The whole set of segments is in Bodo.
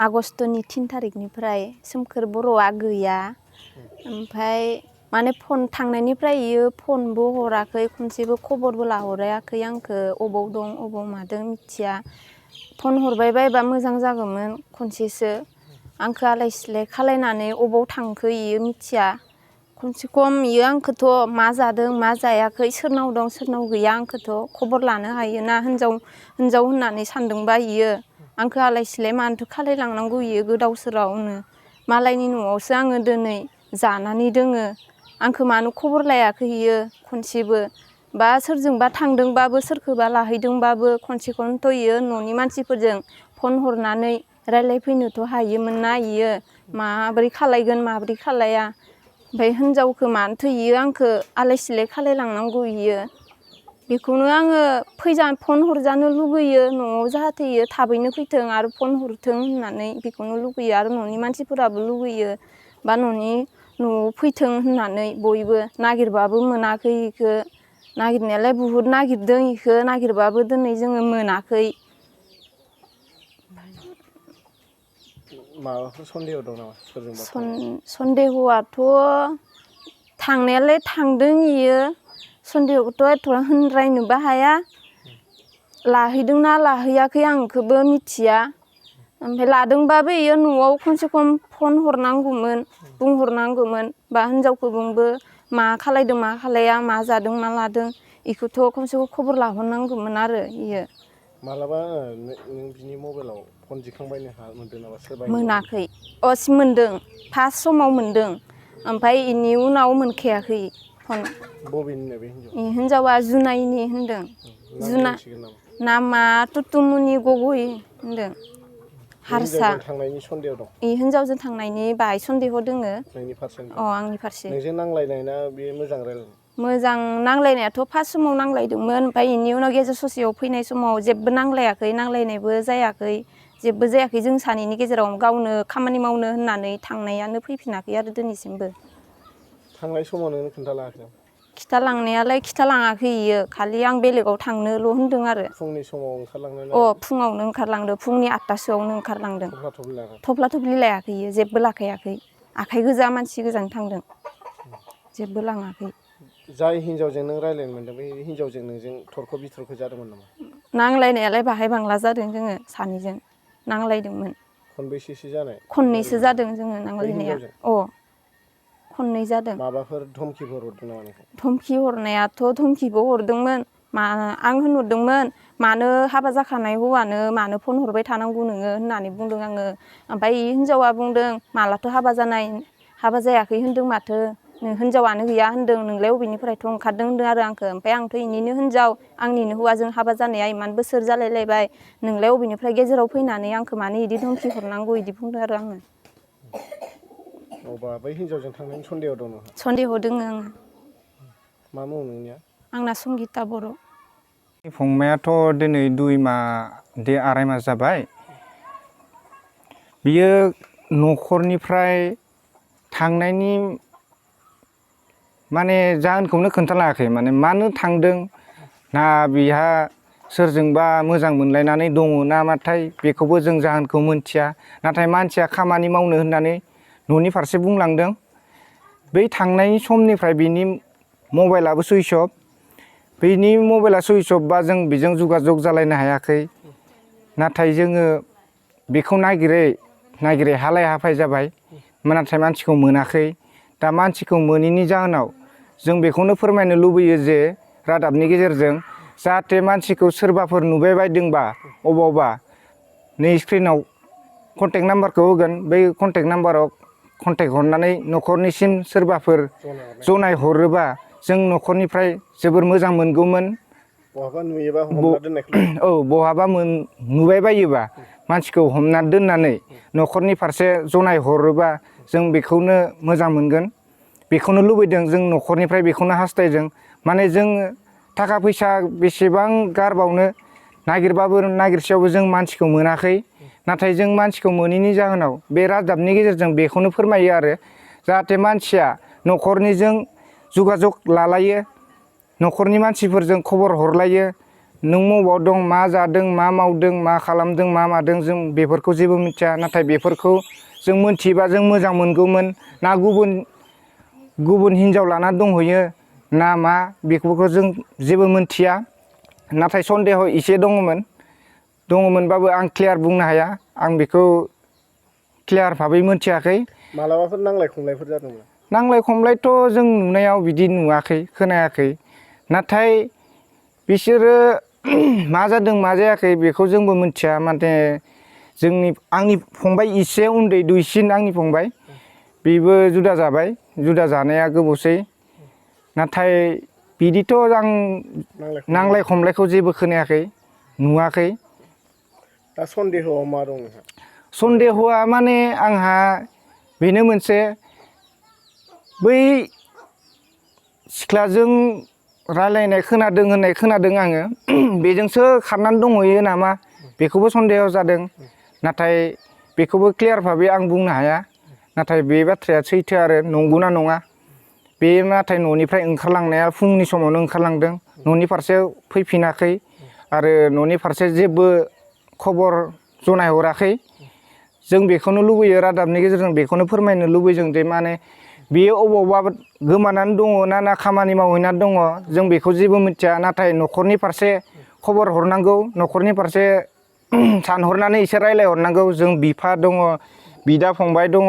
आगष्टनि 3 थारिखनिफ्राय सोमखोर बर'आ गैया ओमफ्राय माने फन थांनायनिफ्राय इयो फनबो हराखै खनसेबो खबरबो लाहरायाखै आंखो अबाव दं अबाव मादों मिथिया फन हरबाय बायबा मोजां जागौमोन खनसेसो आंखो आलाय सिलाय खालायनानै अबाव थांखो इयो मिथिया खमसे खम इयो आंखौथ' मा जादों मा जायाखै सोरनाव दं सोरनाव गैया आंखौथ' खबर लानो हायोना हिन्जाव होननानै सानदोंबा इयो आंखो आलाय सिलाय मानोथो खालायलांनांगौ इयो गोदाव सोरावनो मालायनि न'आवसो आङो दिनै जानानै दोङो आंखो मानो खबर लायाखै इयो खनसेबो बा सोरजोंबा थांदोंबाबो सोरखौबा लाहैदोंबाबो खनसेखौनोथ' इयो न'नि मानसिफोरजों फन हरनानै रायलायफैनोथ' हायोमोन ना इयो माबोरै खालायगोन माबोरै खालाया ओमफ्राय हिन्जावखौ मानोथो इयो आंखो आलाय सिलाय खालायलांनांगौ इयो बेखौनो आङो फन हरजानो लुगैयो न'आव जाहाथे इयो थाबैनो फैथों आरो फन हरथों होननानै बेखौनो लुगैयो आरो न'नि मानसिफोराबो लुगैयो बा न'आव फैथों होननानै बयबो नागिरबाबो मोनाखै इखो नागिरनायालाय बुहुद नागिरदों इखो नागिरबाबो दिनै जोङो मोनाखै माबाफोर सन्देह दं नामा सोरजोंबा सन्देहआथ' थांनायालाय थांदों इयो सन्देहखौथ' एथ'बां होनद्रायनोबो हाया लाहैदोंना लाहैयाखै आं बेखौबो मिथिया ओमफ्राय लादोंबाबो इयो न'आव खमसे खम फन हरनांगौमोन बुंहरनांगौमोन बा हिन्जावखौबो मा खालायदों मा खालाया मा जादों मा लादों बेखौथ' खमसे खम खबर लाहरनांगौमोन आरो इयो मालाबा नों बिनि मबाइलाव फन दिखांबायनो मोनदों नामा सोरबा मोनाखै मोनदों फार्स्ट समाव मोनदों ओमफ्राय इनि उनाव मोनखायाखै फन बबेनिनो बे हिन्जावा जुनाइनि होनदों नामा तुतुमुनि गगৈ होनदों हारसा थांनायनि सन्देह दं हिन्जावजों थांनायनि बाहाय सन्देह दोङो नोंनि फारसे आंनि फारसे नोंजों नांलायनायना बे मोजां रायलायनाय मोजां नांलायनायाथ' फार्स्ट समाव नांलायदोंमोन ओमफ्राय बेनि उनाव गेजेर ससेयाव फैनाय समाव जेबो नांलायाखै नांलायनायबो जायाखै जेबो जायाखै जों सानैनि गेजेराव गावनो खामानि मावनो होननानै थांनायानो फैफिनाखै आरो दिनैसिमबो थांनाय समाव नोंनो खोन्थालाङाखै खिथालांनायालाय खिथालाङाखै इयो खालि आं बेलेगाव थांनोल' होनदों आरो फुंनि समाव ओंखारलांनाय फुङावनो ओंखारलांदों फुंनि 8टासोआवनो ओंखारलांदों थफ्ला थफ्लि लायाखै इयो जेबो लाखायाखै आखाइ गोजा मानसि गोजानो थांदों जेबो लाङाखै जाय हिन्जावजों नों रायलायनो मोन्दों बे हिन्जावजों नोंजों थरख' बिथरख' जादोंमोन नामा नांलायनायालाय बाहाय बांला जादों जोङो सानैजों नांलायदोंमोन खनबेसेसो जानाय खननैसो जादों जोङो नांलायनाया खननै जादों माबाफोर धमकिफोर हरदों नामा नोंखौ धमकि हरनायाथ' धमकिबो हरदोंमोन आं होनहरदोंमोन मानो हाबा जाखानाय हौवानो मानो फन हरबाय थानांगौ नोङो होननानै बुंदों आङो ओमफ्राय हिन्जावा बुंदों मालाथ' हाबा जानाय हाबा जायाखै होनदों माथो हिन्जावानो गैया होनदों नोंलाय बबेनिफ्रायथ' ओंखारदों होनदों आरो आंखौ ओमफ्राय आंथ' इनिनो हिन्जाव आंनिनो हौवाजों हाबा जानाया इमान बोसोर जालायलायबाय नोंलाय बबेनिफ्राय गेजेराव फैनानै आंखौ मानो इदि धमकि हरनांगौ इदि बुंदों आरो आङो अबा बै हिन्जावजों थांनायनि सन्देह दं नोंहा सन्देह दोङो आङो मा मुं नोंनिया आंना संगिता बर' फंबायाथ' दिनै 2 माह 2.5 मास जाबाय बियो न'खरनिफ्राय थांनायनि माने जाहोनखौनो खोन्थालाङाखै माने मानो थांदों ना बिहा सोरजोंबा मोजां मोनलायनानै दङ ना माथाय बेखौबो जों जाहोनखौ मोनथिया नाथाय मानसिया खामानि मावनो होननानै न'नि फारसे बुंलांदों बै थांनायनि समनिफ्राय बिनि मबाइलाबो सुइच अफ बेनि मबाइला सुइच अफ बा जों बेजों जगाजग जालायनो हायाखै नाथाय जोङो बेखौ नागिरै हालाय हाफाय जाबाय नाथाय मानसिखौ मोनाखै दा मानसिखौ मोनैनि जाहोनाव जों बेखौनो फोरमायनो लुबैयो जे रादाबनि गेजेरजों जाहाथे मानसिखौ सोरबाफोर नुबाय बायदोंबा अबावबा नै स्क्रिनाव कन्टेक्ट नाम्बारखौ होगोन बै कन्टेक्ट नाम्बाराव कन्टेक्ट हरनानै न'खरनिसिम सोरबाफोर जनाय हरोबा जों न'खरनिफ्राय जोबोर मोजां मोनगौमोन बहाबा नुयोबा हमना दोननायखौ बहाबा नुबाय बायोबा मानसिखौ हमना दोननानै न'खरनि फारसे जनाय हरोबा जों बेखौनो मोजां मोनगोन बेखौनो लुबैदों जों न'खरनिफ्राय बेखौनो हास्थायदों माने जों थाखा फैसा बेसेबां गारबावनो नागिरबाबो नागिरसेयावबो जों मानसिखौ मोनाखै नाथाय जों मानसिखौ मोनैनि जाहोनाव बे रादाबनि गेजेरजों बेखौनो फोरमायो आरो जाहाथे मानसिया न'खरनिजों जगाजग लालायो न'खरनि मानसिफोरजों खबर हरलायो नों मबाव दं मा जादों मा मावदों मा खालामदों मा मादों जों बेफोरखौ जेबो मिथिया नाथाय बेफोरखौ जों मोनथियोबा जों मोजां मोनगौमोन ना गुबुन हिनजाव लाना दंहैयो ना मा बेफोरखौ जों जेबो मोनथिया नाथाय सन्देह एसे दङमोनबाबो आं क्लियार बुंनो हाया आं बेखौ क्लियार भाबै मोनथियाखै मालाबाफोर नांलाय खमलायफोर जादोंमोन नांलाय खमलायथ' जों नुनायाव बिदि नुवाखै खोनायाखै नाथाय बिसोरो मा जादों मा जायाखै बेखौ जोंबो मिथिया माने आंनि फंबाय इसे उन्दै दुइसिन आंनि फंबाय बेबो जुदा जाबाय जुदा जानाया गोबावसै नाथाय बिदिथ' आं नांलाय खमलायखौ जेबो खोनायाखै नुवाखै दा सन्देहआव मा दं नोंहा सन्देहआ माने आंहा बेनो मोनसे बै सिख्लाजों रायलायनाय खोनादों आङो बेजोंसो खारनानै दंहैयो नामा बेखौबो सन्देह जादों नाथाय बेखौबो क्लियार भाबै आं बुंनो हाया नाथाय बे बाथ्राया सैथो आरो नंगौना नङा बे नाथाय न'निफ्राय ओंखारलांनाया फुंनि समावनो ओंखारलांदों न'नि फारसे फैफिनाखै आरो न'नि फारसे जेबो खबर जनायहराखै जों बेखौनो लुबैयो रादाबनि गेजेरजों बेखौनो फोरमायनो लुबैदों जे माने बेयो अबावबा गोमानानै दङ ना खामानि मावहैनानै दङ जों बेखौ जेबो मिथिया नाथाय न'खरनि फारसे खबर हरनांगौ न'खरनि फारसे सानहरनानै एसे रायलायहरनांगौ जों बिफा दङ बिदा फंबाय दङ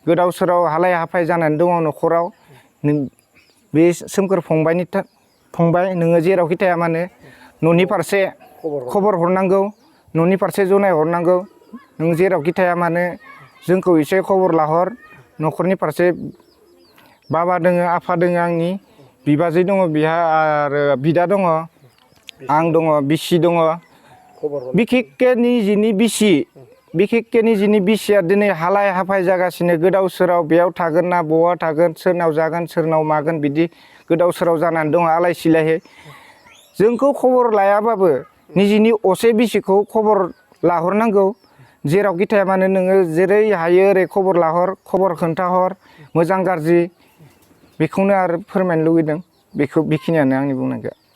गोदाव सोराव हालाय हाफाय जानानै दङ न'खराव बे सोमखोर फंबाय नोङो जेरावखि थाया मानो न'नि फारसे खबर हरनांगौ न'नि फारसे जनायहरनांगौ नों जेरावखि थाया मानो जोंखौ एसे खबर लाहर न'खरनि फारसे बाबा दोङो आफा दोङो आंनि बिबाजै दङ बिहा आरो बिदा दङ आं दङ बिसि दङ बिखेकके निजिनि बिसिया दिनै हालाय हाफाय जागासिनो गोदाव सोराव बेयाव थागोन ना बहा थागोन सोरनाव जागोन सोरनाव मागोन बिदि गोदाव सोराव जानानै दङ आलाय सिलायै जोंखौ खबर लायाबाबो निजिनि असे बिसिखौ खबर लाहरनांगौ जेरावखि थाया मानो नोङो जेरै हायो ओरै खबर लाहर खबर खोन्थाहर मोजां गाज्रि बेखौनो आरो फोरमायनो लुगैदों बेखिनियानो आंनि बुंनांगौआ